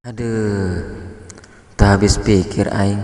Aduh, teu habis pikir aing.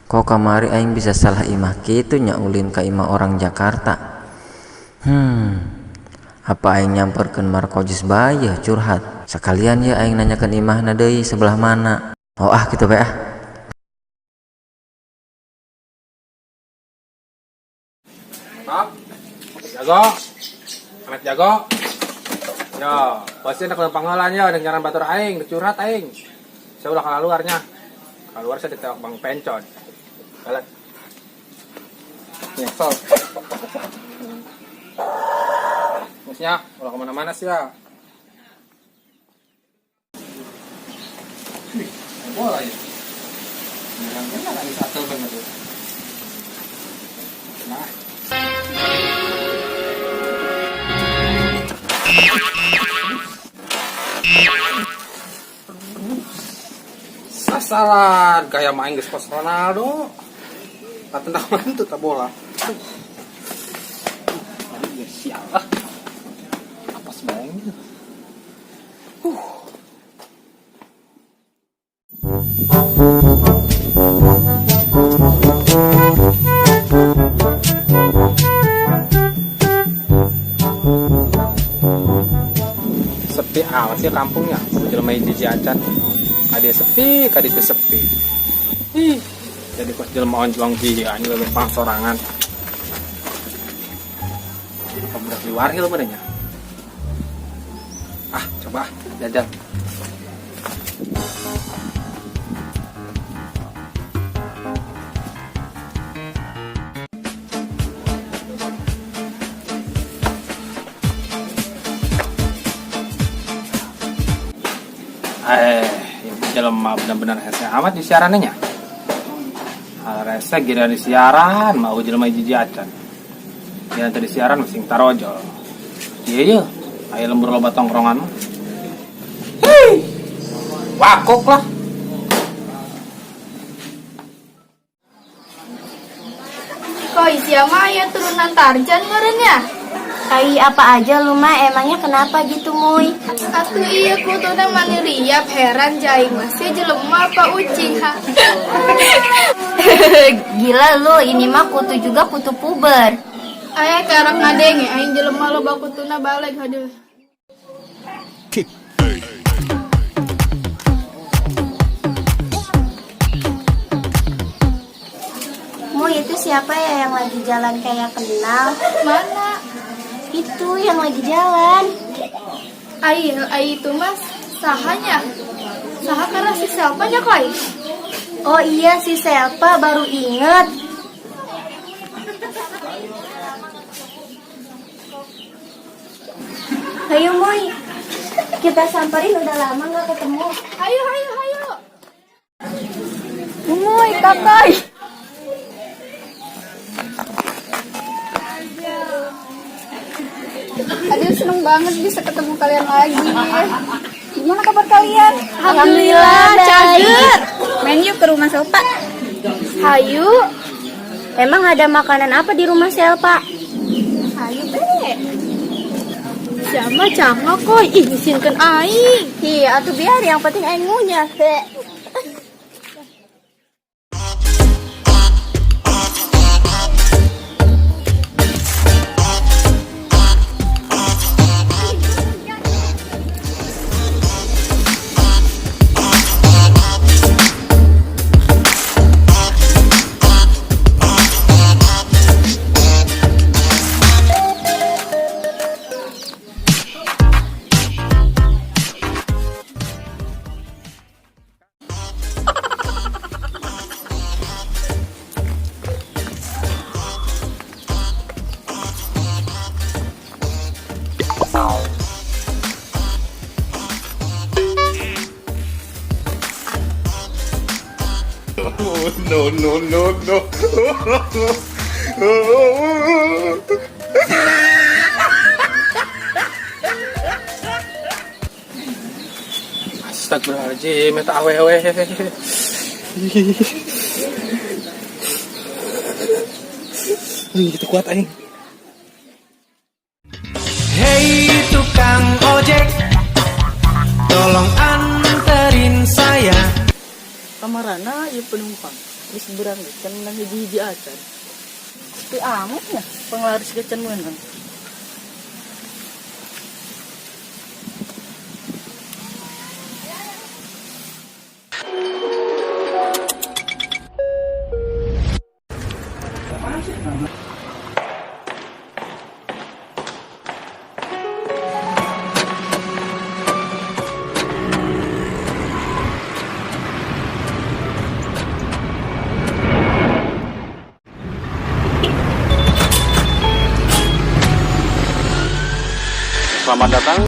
Kok kamari aing bisa salah imah kitu nya ulin ka imah orang Jakarta. Apa aing nyamperkeun Markojis bae yeuh curhat. Sakalian yeuh aing nanyakeun imahna deui sebelah mana. Oh ah kitu bae ah. Top. Jago. Anak jago. Yo, pasti nak panggalan ya, nyaran batur aing, curhat aing. Saya ulah keluarnya. Keluar saya ditewak Bang Pencon. Galat. Nih, sol. Maksudnya, ulah kemana-mana sih ya. Wih, bola ya. Beneran bener satu bener tuh. Nah. Sasaran gaya main geus kos Ronaldo. Tak tendang mantu tak bola. Aduh, sial lah. Apa sebayangnya? Sepi amat sih kampungnya. Jelema hiji acan. Kade sepi, kade itu sepi. Ih, jadi kos jelema onjlong kieu anjing leumpang sorangan. Apa budak liwar gitu padanya? Ah, coba jajan. Jelema bener-bener hese amat di siarannya. Hal rese gira di siaran, mau jelema hiji acan. Dia tadi siaran masing tarojol. Iya iya, aya lembur loba tongkrongan mah. Hei, wakok lah. Kok sia mah aya turunan Tarjan meureun ya? Kai apa aja lu mah, emangnya kenapa gitu Muy? Atuh iya kutuna mani riap heran jaing masih jelema apa ucing ha. Gila lu, ini mah kutu juga kutu puber. Aya karak ngadenge aing jelema loba kutuna balik hadeul. Muy, itu siapa ya yang lagi jalan kayak kenal? Mana? Itu yang lagi jalan. Ai, ai itu mas sahanya. Saha karena si Selpa nya koi. Oh iya si Selpa baru inget. Ayo Muy, kita samperin udah lama nggak ketemu. Hayo hayo hayo. Muy kakai. Aduh, seneng banget bisa ketemu kalian lagi. Gimana kabar kalian? Alhamdulillah, cager. Main yuk ke rumah Selpa. Hayu. Emang ada makanan apa di rumah Selpa? Hayu, Be. Siapa cangok koi? Ih, ngisinkeun aing. Iya, atuh biar yang penting aing ngunyah. No, no, no, no. Astagfirullahaladzim, eta awewe. Ih, itu kuat aing. Hey tukang ojek, tolong anterin saya. Kamarana ieu penumpang. Geus berang ge can meunang hiji-hiji acan. Teu amuk nya panglaris ge can meunang. Selamat datang.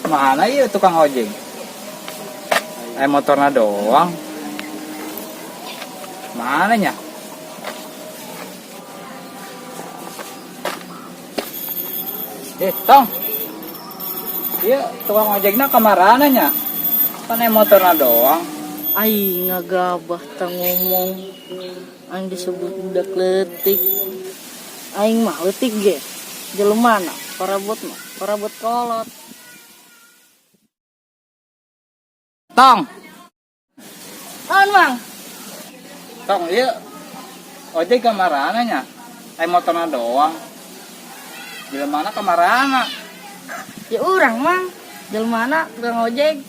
Mana iya tukang ojek? Motorna doang. Mana nya? Tong. Iya, tukang ojeknya kamarana nya? Kan motorna doang. Aing ngagabah tang ngomong. Aing disebut budak leutik. Aing mah leutik ge. Jelemana parabot mah, parabot kolot. Tong. Naon, Mang? Tong, iya. Ojek kamarana nya? Motorna doang. Jelemana kamarana? Ya urang, Mang. Jelemana tukang ojek.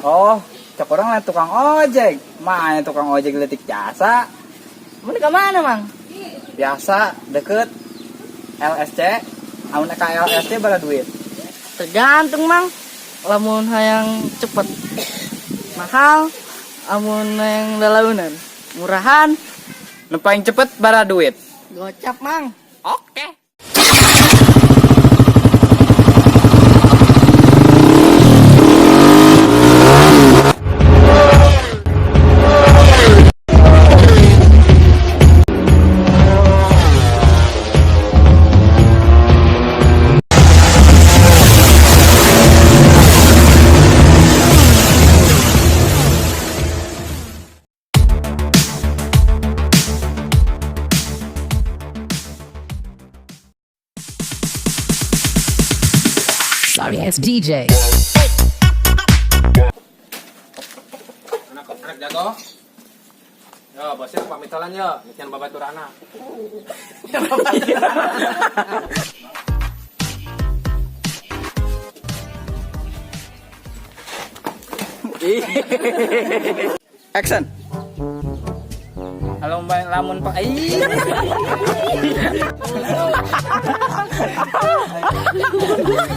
Oh, cek urang lain tukang ojek. Mana tukang ojek leutik jasa? Mun ka mana, Mang? Biasa, deket LSC. Amun ka LSC bara duit. Tergantung, Mang. Lamun hayang cepet mahal, amun hayang lalaunan murahan. Nu paling cepet bara duit. Gocap, Mang. Oke. Sorry ass DJ. Anak anak jago. Yo, bosnya pamitolan yo, nyian babaturana. Action. Halo Mbak lamun Pak. Ih.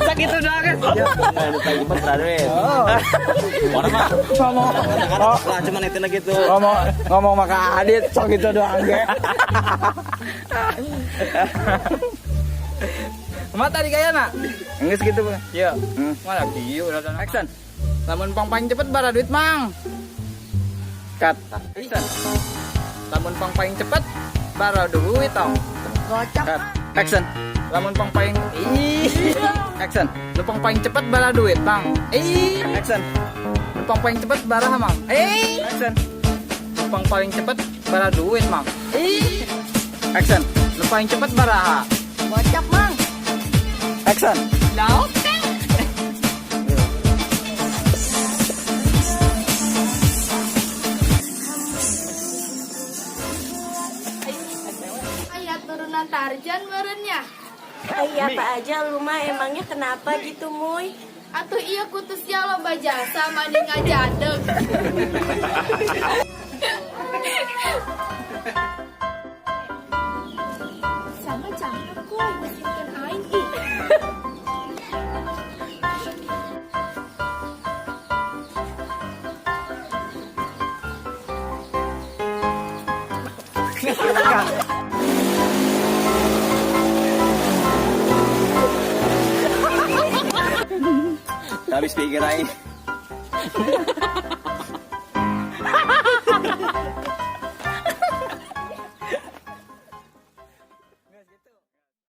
Sakit udah kan. Orang mah Ngomong lah cuman itu gitu. ngomong ngomong maka Adit sok gitu doang ge. Mata tadi kayaknya. Enggak segitu, Bang. Iya. Malah kieu udah action. Lamun pang paling cepet bara duit, Mang. Cut. Action. Lamun pang paling cepet bara duit tong. Gocap. Cut. Action. Lamun pang paling ih. Action. Lu pang paling cepet bara duit, Bang. Ih. Action. Lu pang paling cepet bara, Mang. Eh. Action. Lu pang paling cepet bara duit, Mang. Ih. Action. Lu paling cepet bara. Gocap, Mang. Action. Laut. Aya turunan Tarjan meureun nya. Ai apa aja lu mah emangnya kenapa gitu, Muy? Atuh iya kutusnya loba jasa mani ngajadeg. Sama cakep kuy, musingkeun aing ih. Habis pikir aing.